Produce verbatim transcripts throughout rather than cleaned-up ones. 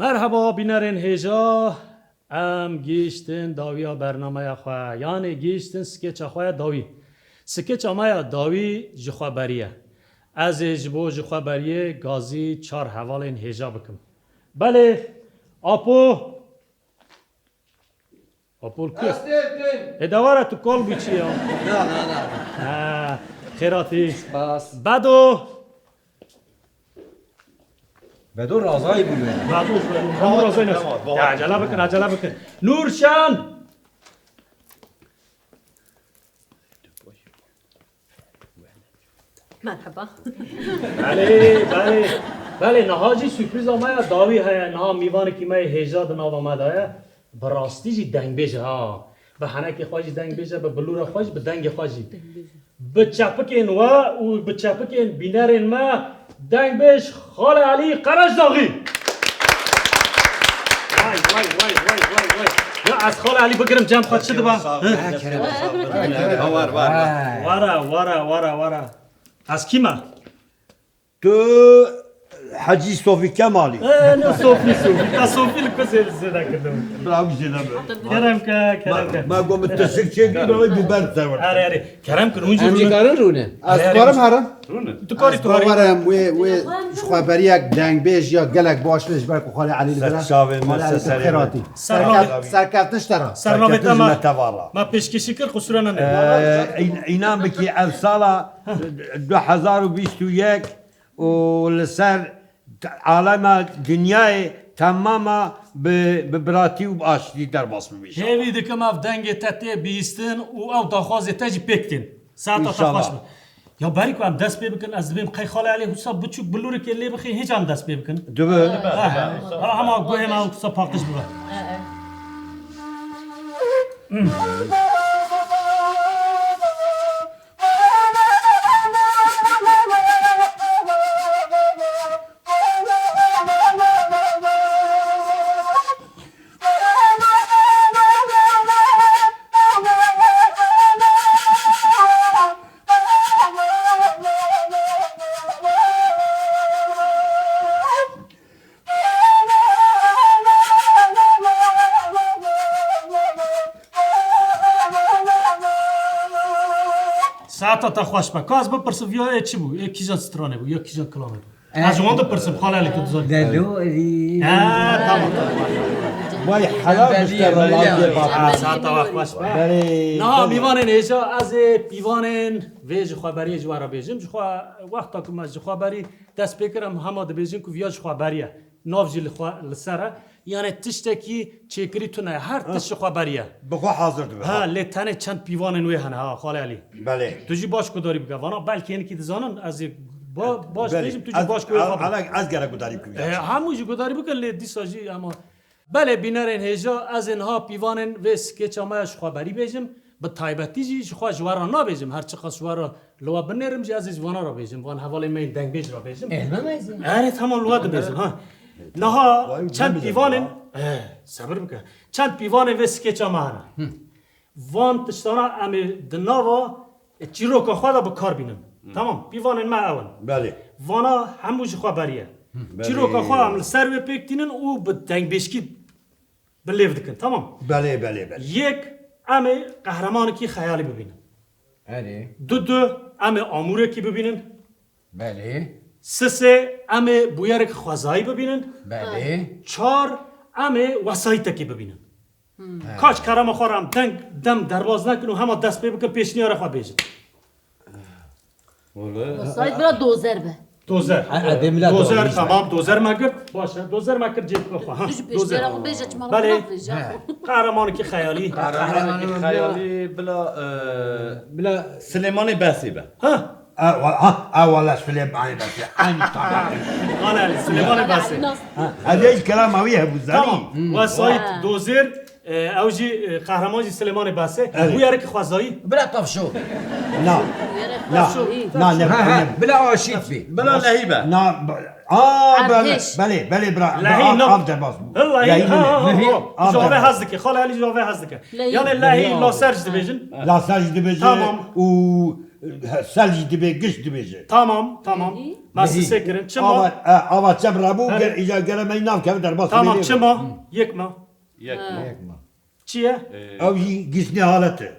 Merheba bînerên hêja, em gihîştin dawiya bernameya xwe, yanê gihîştin skeça xwe ya dawî. Skeça me ya dawî ji xweberî ye. Ez ê ji bo ji xweberiyê gazî çar hevalên hêja bikim. Belê, Apo. Apol ku? Ez têm, têm. Ê, de were tu kol bû çi ya? Na, na, na. Ha, xêratî. Spas. Bedo. Bedo razayî bû be. Bedo, Bedo. Hemû razayî ne. Tamam, tamam. Ya, acele bikin, acele bikin. Nurşen. Merheba. Belê, belê. Belê, niha jî surprîza me ya dawî heye. Niha mîvanekî me yê hêja di nava me de ye. Bi rastî jî dengbêj e ha. Bi henekê xwe jî dengbêj e, bi bilûra xwe jî, bi dengê xwe jî. Bi çepikên we û bi çepikên bînerên me dengbêj Xalê Elî Qerejdaxî. Vay, vay, vay, vay, vay, vay. Ya ez Xalê Elî bigirim cem xwe çi dibe? Sağ ol, Hı? Sağ ol. Var, var, var. Vara, vara, vara, vara. Ez kî me? Tu Hecî Sofî Kemalî. Ee, ne Sofî, Sofî. Ta Sofî li ku zê-, zêde kirdim. Bravo, jêde be. Kerem ke, kerem ke. Ma, ma go min tu sik çêkî, bê bû ber ser. Erê, erê. Kerem kir, hûn jî Em jî rûnin. Karin rûne. Ez Erê, dikarim erê. Herim? Rûnin. Tu karî, tu Dua karî. Were em wê, wê ji xwe beriyek dengbêj ya gelek baş bê ji ber ku Xalê Elî li vir e. Ser çavê me, Xalê Elî ser tu serê xêr me. Hatî. Serkeft-, serkeftiş te re. Sernavê te me. Serkeftiş ji me te va re. Me pêşkêşî kir, qusûre nenê. Ee, în-, înan bikî ev sala du hezar û bîst û yek û li ser te-, alema dinyayê temama bi, bi biratî û bi aştî derbas bibî. Hêvî dikim ev dengê te tê bihîstin û ew daxwazê te jî pêk tên. Saeta te xweş be. Înşallah. Ya berî ku em dest pê bikin, ez dibêm qey Xalê Elî husa biçûk bilûrikê lê bixê, hêca em dest pê bikin. Dibe. Ha, ha, hema guhê me husa paqij bibe. Saeta te xweş be. Ka ez bipirsim, viya ê çi bû? Ê kîjan stranê bû? Ya kîjan kilamê bû? Eh. Ez ji wan dipirsim, Xalê Elî, tu dizanî. Delo, e, Ha, tamam, tamam. Vay, helal Belî, işte, belî. Rolandê Ha, Bakan. Saeta we xweş be. Belê, Niha belê. Mîvanên hêja, ez ê pîvanên vê ji xweberiyê ji we re bêjim. Ji xwe, wexta ku me ji xweberî dest pê kir, em hema dibêjin ku viya ji xweberî ye. Nav jî li xwe, li ser e. Yanê tiştekî çêkirî tune ye. Her tişt Ha. ji xwe beriye. Bi xwe hazir dibe. Ha, lê tenê çend pîvanên wê hene ha, Xalê Elî. Belê. Tu jî baş gudarî bike. Vana belkî hinekî dizanin, ez ê ba-, baş Belê. bêjim, tu jî Ez, baş gudarî ez, bike. ez, ez gerek gudarî bikim. E, hemû jî gudarî bikin, lê dîsa jî ama. Belê, bînerên hêja, ez ê niha pîvanên vê skeça me ya ji xwe berî bêjim. Bi taybetî jî ji xwe ji we re nabêjim. Her çiqas ji we re li we binêrim jî ez ê ji vana re bêjim. Van hevalên me yên dengbêj re bêjim. Elbet ez ê. Erê, tamam, li we dibêjim, ha. Niha Vay, çend vay, pîvanên, vay. eh, sebir bike. Çend pîvanên vê skeça me hene. Hı. Van tiştana em ê di nava çîroka xwe de bi kar bînin. Hı. Tamam, pîvanên me ew in. Belê. Vana hemû ji xwe beriye. Hı. Çîroka Belê. xwe em li ser wê pêk tînin û bi dengbêjkî bi lêv dikin, tamam. Belê, belê, belê. Yek, em ê qehremanekî xeyalî bibînin. Erê. Du du, em ê amûrekî bibînin. Belê. Sisê, em ê bûyerek xwezayî bibînin. Belê. Çar, em ê wesayîtekî bibînin. Hmm. He. Kaç kerema xwe re em deng, dem derbaz nekin û hema dest pê bikin, pêşniyara xwe bêjin. Wesayît bira dozer be. Dozer. Ha, edê mila Dozer, dozer. Tamam, dozer me girt. Baş e, dozer me girt cêbka xwe. Ha, Tu ji dozer. pêşniyara xwe bêje, çima Belê. xwe bêje. He. Qehremanekî xeyalî. Qehremanekî xeyalî bila, e, Bila Silêmanê Besê be. Ha. A, wa-, ha, a, wala Silêmanê Besê. Aynı tamam. Xalê Elî, Silêmanê Besê. Ha, ez ê kelam awî hebû zanî. Tamam. Wesayît, Ha. dozer, E, ew jî, e, qehreman jî Silêmanê Besê. Evet. Bûyerek xwezayî. Bila tavşo. Na. Na, Tavşo. na, ne, Ha, ha, ne. Bila aşît bî. Bila lehî be. Na, ba-, a, Erdhêj. belê, belê, belê, bira, Lehî, bira, no. av derbas bû. Lehî, Lehî, ha, ha, ha, lehî, ha. av Ji avê derbas. hez dike. Xalê Elî ji avê hez dike. Lehî. Yanê lehî, Lehî, laser jî dibêjin. Laser jî dibêjin. Tamam. Û Sel jî dibê, giş dibêje. Tamam, tamam. Lehî. Me sisê kirin. Çima? Ava, e, ava çem rabû, Erê. Ger, îca gere me nav keve derbas Tamam, bêrê. Çima? Yek me. Yek Ha. Me. Yek me. Çi ye? Ee, Ew jî gîsnê halet e.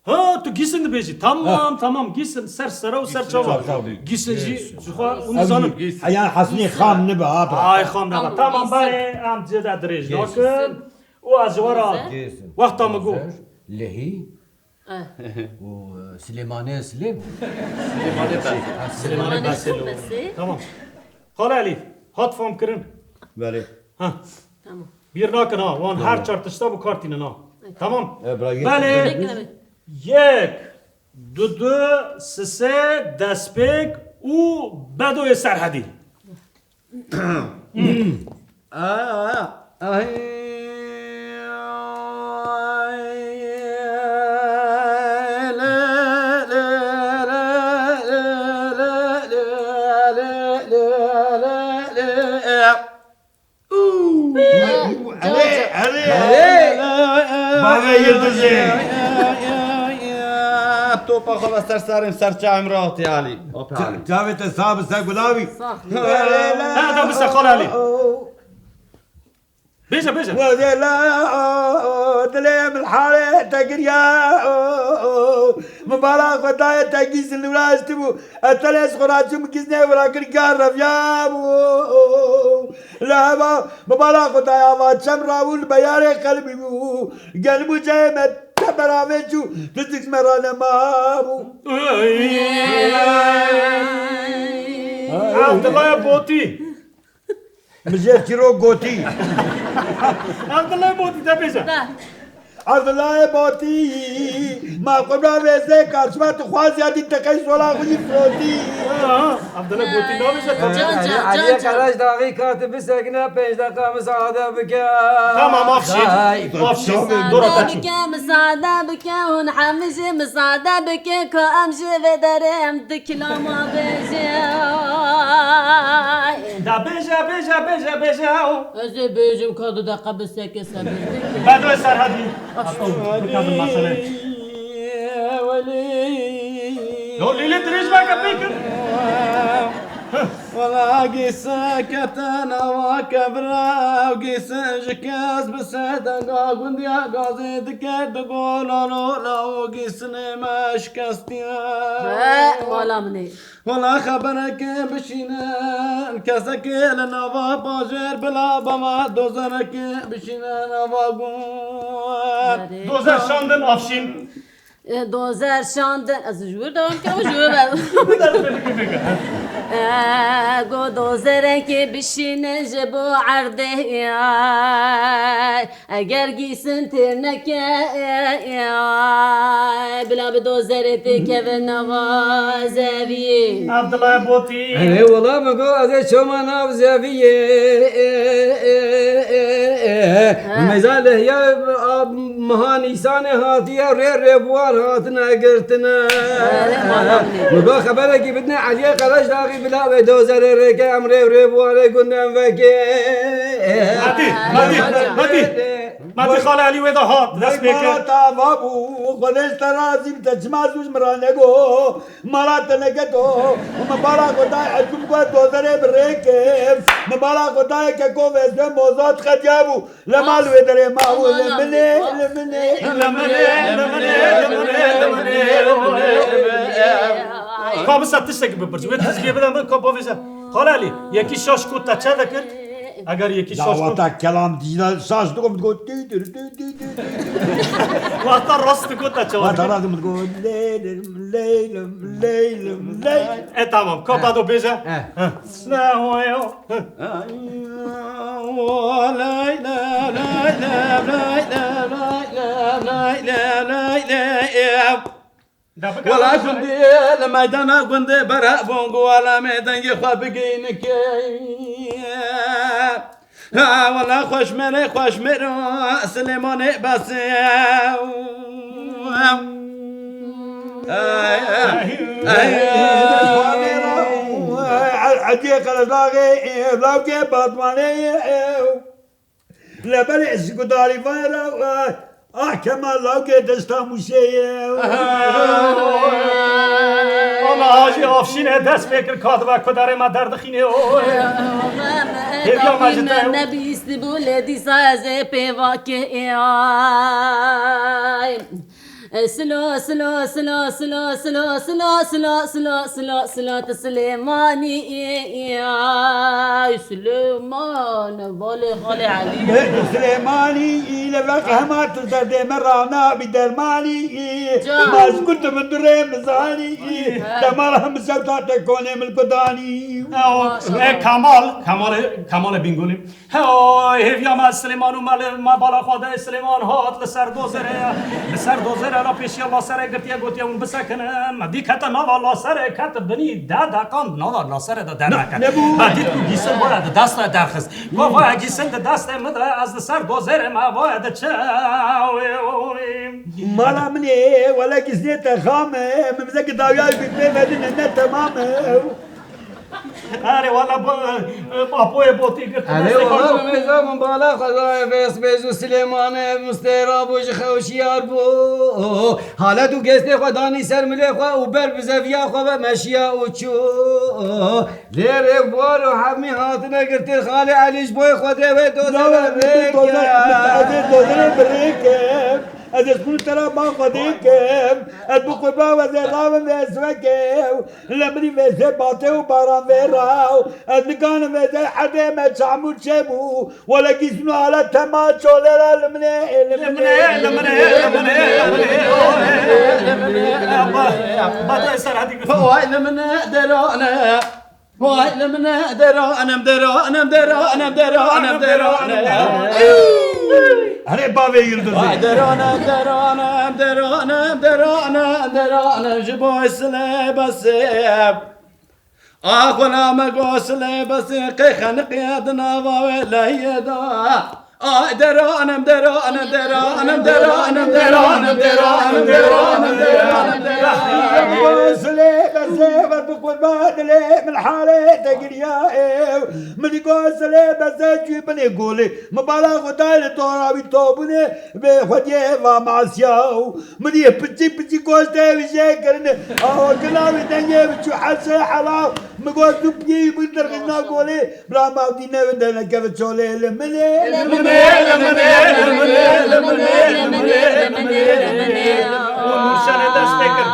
Ha, tu gîsin dibêjî. Tamam, Ha. Tamam. Gîsin ser sera û ser Gîsin çava. Tamam, tamam. Gîsin jî Gîsin. Ji xwe hûn Ew zanin. jî, Gîsin. Eyan Hesnê Gîsin. Xam nibe, ha, bira. Ay, xam nibe. Tamam, Tamam, Gîsin. Belê, em cê de dirêj Gîsin. Nakin. Û ez ji we re Gîsin. Gîsin. Wexta min got. Lehî. Eh. Û, e, Silêmanê Silêm. Silêmanê Bes. Silêmanê Bes. Tamam. Xala Elî, hat fam kirin? Belê. Ha. Tamam. Bîr nakin ha, wan Tamam. Her çar tişta bi kar tînin ha. Tamam. E, bira, yek, Belê. Yek, yek, yek, du, du, sisê, destpêk û bedoyê Serhedî. Erê, erê, erê. Bavê Yildizê. Topa xwe ve ser serê ser çavê min re hatî Elî. Hatî Elî. Çavê te sax be, ser gulavî. Sax. Ha, da bise xala Elî. Bêje, bêje. Wezê la, dilê min halê te giriya. Min bala xwe dayê te gîsin li wira hiştibû. Ez tenê ji xwe raçûm gîsnê wira kir gar reviya bû. Li heva min bala xwe dayê ava çem rabû li beyarê qelbî bû. Gel bû cayê me te beravê çû, tu dik me ra nema bû. Abdullah Botî. Min jê çîrok gotî. Abdullah Botî te bêje. De. Abdullah Botî, ma xwe bira vêzê karşima tu xwaziya dî teqey sola xwe jî firotî. Aha, Abdullah Botî nabêje. Can, can, Elî, can, Elî can. Karaş daxî ka tu bisekine pênc deqa misade bike. Tamam, Afşîn. Ay, Afşîn. Tamam. Dora Misade te çû. Bike, misade bike, hûn hemî jî misade bike, ka em jî vê derê em di kilama bêjin. Da bêje, bêje, bêje, bêje. Ez ê bêjim ka du deqa bi seke sebir bike. Bedoyê Serhedî. Ato, bikevin meselê. Yo, lîlê dirêj veke pêkin. Wela gîse kete nava kevra, gîse ji kes bi sê denga gundiya gazê dike, digo lalo lawo gîsinê me şikestiye. He, mala min ê. Wela xeberekê bişînin, kesekê li nava bajêr bila bama dozerekê bişînin nava gund. Erê. Dozer şandin Afşîn. E, dozer şandin. Ez ji wir dewam kirim, ji wir ber. E, go dozerekê bişînin ji bo erdê. Eger gîsin têr neke, bila bi dozerê tê keve nava zeviyê. Abdullah Botî. Erê wela min got, ez ê çoma nav zeviyê. Ha. Mêza lehya, a, meha Nîsanê hatiye rê rêbuar hatine girtine. Erê, wela min ê. Min got, xeberekî bidine Eliyê Qereşdaxî bila wê dozerê rêke em rê rêbuarê gundem veke. Matî, matî, matî. Ma tu xala Elî wê de hat, dest pê kir. Mala te ava bû, Xwedê ji te razî bi, te çima zû ji min re nego? Mala te neketo, min bala xwe dayê, ez çûm ku ez dozerê bi rê kim. Min bala xwe dayê keko vêzbe moza dixetiya bû. Li mal wê derê ma bû, li min ê, li min ê, li min ê, li min ê, li min ê, li min ê, li min ê. Ka bisa tiştekî bipirç. Wê tiştekî bide min, ka bavêje. Xala Elî, yekî şaş ku te çe dikir? Eger yekî şaş ku Dawata kelam dîna şaş dikom, digot, tü, tü, tü, tü, tü, tü. Wexta rast digot te çawa Wexta dikir? Rast digot, leylim, leylim, leylim, leylim. E, tamam, ka bado bêje. He. He. Ne ho yo. He. Lay, lay, lay, lay, lay. Da bike Wela bike. Gundê li meydana gundê bere bûn, ku wela me dengê xwe bigeyînin kê. Ha, wela xweşmêrê xweşmêr, Silêmanê bes. Ay, ay, ay. Ediyê Qereşdaxê, Lawkê Batmanê. Lê belê ji gudarî van re, e, Ah Kemal, lawkê desta mûşê ye. Ana Hacî Afşînê dest pê kir, ka dibe ku derê me derdixînê. Oy. Hêviya me ji te. Nebîstibû lê dîsa ez ê pê vakê. Ay. Silo, silo, silo, silo, silo, silo, silo, silo, silo, silo, tu Silêmanî yî, yî, ay, Silêman, balê xalê Elî. Be, tu Silêmanî yî, lê veq hema tu derdê me rana bî dermanî yî. Can. Ma ji ku tu min durê min zanî yî. He. Dema hemî sew ta te konê min ku danî. Ew, e, Kamal, Kamalê, Kamalê Bîngolî. Hey, hêviya me Silêman û me li me bala xwe de Silêman hat li ser dozerê, li ser dozerê re pêşiya laserê girtiye, gotiye hûn bisekinin. Me dî kete nava laserê, ket binî, deh deqan nava laserê de derneket. Ne, nebû. Me dît ku gîsin waya di dest de derxist. Ku waya gîsin di destê min de, ez li ser dozerê me waya diçim. Mala min ê, wele gîsinê te xam e, min bize ki dawiya wî pê vedine ne temam e. Erê wala ba-, bapoyê botî girtin. Erê destê wala xwe. Bi mêza min bala xwe dayê vês bêz û Silêmanê mistêra bû, ji xew şiyar bû. Halet û gestê xwe danî ser milê xwe û ber bi zeviya xwe ve meşiya û çû. Lê rêxbar û hemî hatine girtin, xalê Elî ji boyê xwe dê wê dozere rêke. Dozere bi rêke. Ez ê ji te re ba xwe dê kim. Ez bi qurban we zê ravim vê siwekê. Li mirî vê zê batê û baran vê raw. Ez nikanim vê zê herdê me çamûr çêbû. Wele gîsno ala tema çolê ra li min ê, li min ê, li min ê, li min ê, li min ê. Ba, ba, ser hadi gir. Vay li min ê derane. Vay li min e deranem, deranem, deranem, deranem, deranem. Erê bavê Yıldız'ı. Vay deranem, deranem, deranem, deranem, deranem, ji bo silê besê. Axuna me go silê besê, qey xeniqê di nava wê leyê da. Ay deranem, deranem, deranem, deranem, deranem, deranem, deranem, deranem, deranem. Silê besê, ver bi qurban dilê min halê te giriya ew. Min go silê besê cû binê golê. Min bala xwe dayê li dora wî tobûnê. Bê xwediyê va masiya û min yê piçî piçî goştê wî jê kirine. Aho gila wî dengê wî çû hesê helaw. Min go tu piyê wî bin derxîna golê. Bila mavdî nevinde nekeve çolê li min ê. Li min ê, li min ê, li min ê, li min ê, li min ê, li min ê, li min ê. Û Nûrşenê dest pê kir.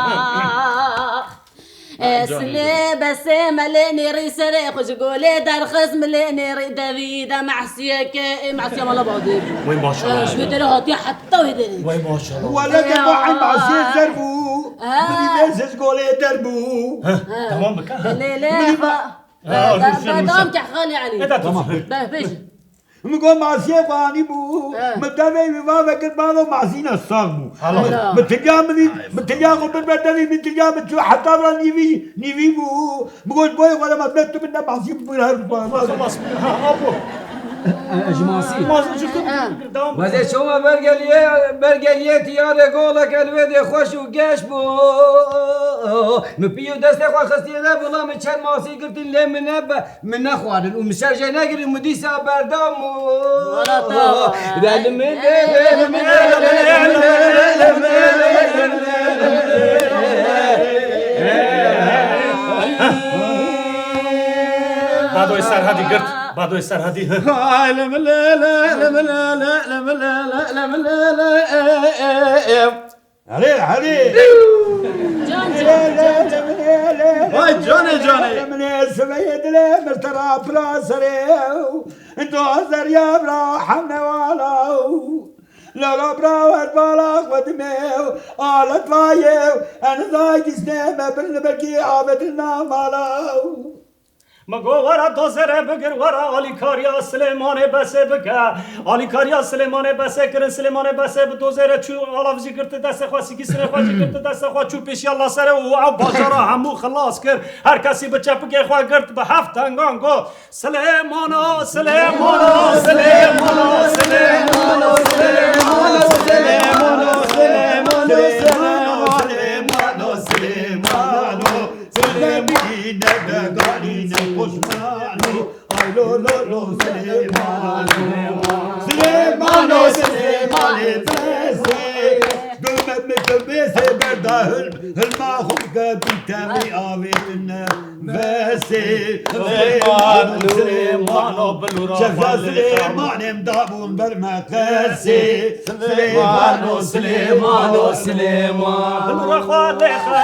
Silê besê melê nêrî serê xwe ji golê derxist milê nêrî devî de mehsiyeke ê mehsiya mala badê. Wey maşallah. Ji wê derê hatiye heta wê derê. Wey maşallah. Wele de Ya. ba em asiyê ser bû. Ha. Milî vê siz golê der bû. Heh, tamam bike. Lê lê Milî ha. ba- Ha, Be- dur, dur, Bedam dur. ke xalê Elî. Eda Tamam. Be bêjin. Min got masiyê xwe anî bû. He. Min devê wî va vekir balo masîna sax bû. Hala. Hala. Min tilya min, min tilya xwe bir ber devê min tilya min çû heta vira nîvî, nîvî bû. Min got boyê xwe de ma tu bin de masî bir her xwe. Xwe masî. Ha, apo. E, e, ji masî. Masî ji ku Ha. devam. Wezê çoma bergeliye, bergeliye tiyarê golek elwêdê xweş û geş bû. Min pî û destê xwe xistiye de bila min çer masî girtin lê min nebe. Min nexwarin û min ser jê negirin, min dîsa berdam û. Wala tava. Delim, delim, delim, delim, delim. Badoyê Serhedî girt, Badoyê Serhedî. Ay, lim, le, le, lim, le, le, lim, le, le, lim, le, le, e, e, e. Erê, erê. Can, can, can, can. Vay canê, canê. Min ê siveyê dilê min tera pira serê. Do zerya bira hemne wala. Lala bira wer bala xwe dimê. Alet vayê. En zay gizne me bin belki abetin namala. Min got, were dozerê bigir, were alîkariya Silêmanê Besê bike. Alîkariya Silêmanê Besê kirin, Silêmanê Besê bi dozerê çû, alav jî girti destê xwe, sîkîsinê xwe jî girti destê xwe, çû pêşiya laserê û ew bajara hemû xilas kir. Her kesî bi çepikê xwe girt, bi heft tengan got, Silêmano, Silêmano, Silêmano, Silêmano, Silêmano, Silêmano, Silêmano, Silêmano, Silêmano, Silêmano. Silêmî ne veganî ne poşmano. Ay lo lo lo Silêmano. Silêmano, Silêmanê Besê. Hilma xwe ke bî tevî avê min nefesê. Silêmano, Silêmano, Silêmano, bilûra Şefe Silêmano em dabûn ber me qesê. Silêmano, Silêmano, Silêmano. Bilûra xwe lê xwe.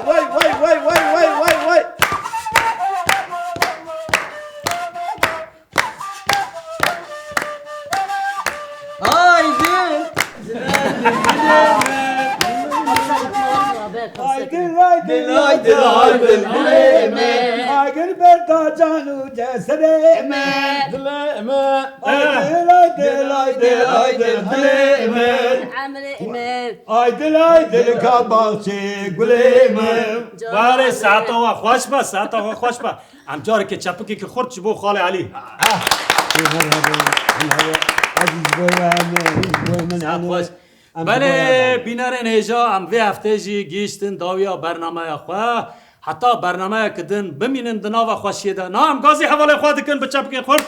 Vay, vay, vay, vay, vay, vay, vay. Haydi. Haydi, haydi, haydi, haydi, haydi, bilê me. Haydi, berda can û cesedê me. Dilê me. Haydi, haydi, haydi, haydi, dilê me. Emrê me. Haydi, haydi, ka bahçe gulê me. Warê, saeta we xweş be, saeta we xweş be. Em careke çepikeke xurt ji bo Xalê Elî. Ê, merhaba, merhaba. Ez ji bo we heme, ji bo min Saet hene. Xweş. Em ji bo we heme. Belê, bînerên hêja, em vê heftê jî gihîştin dawiya bernameya xwe. Heta bernameyeke din bimînin di nava xweşiyê de. Na em gazî hevalên xwe dikin bi çepikên xurt.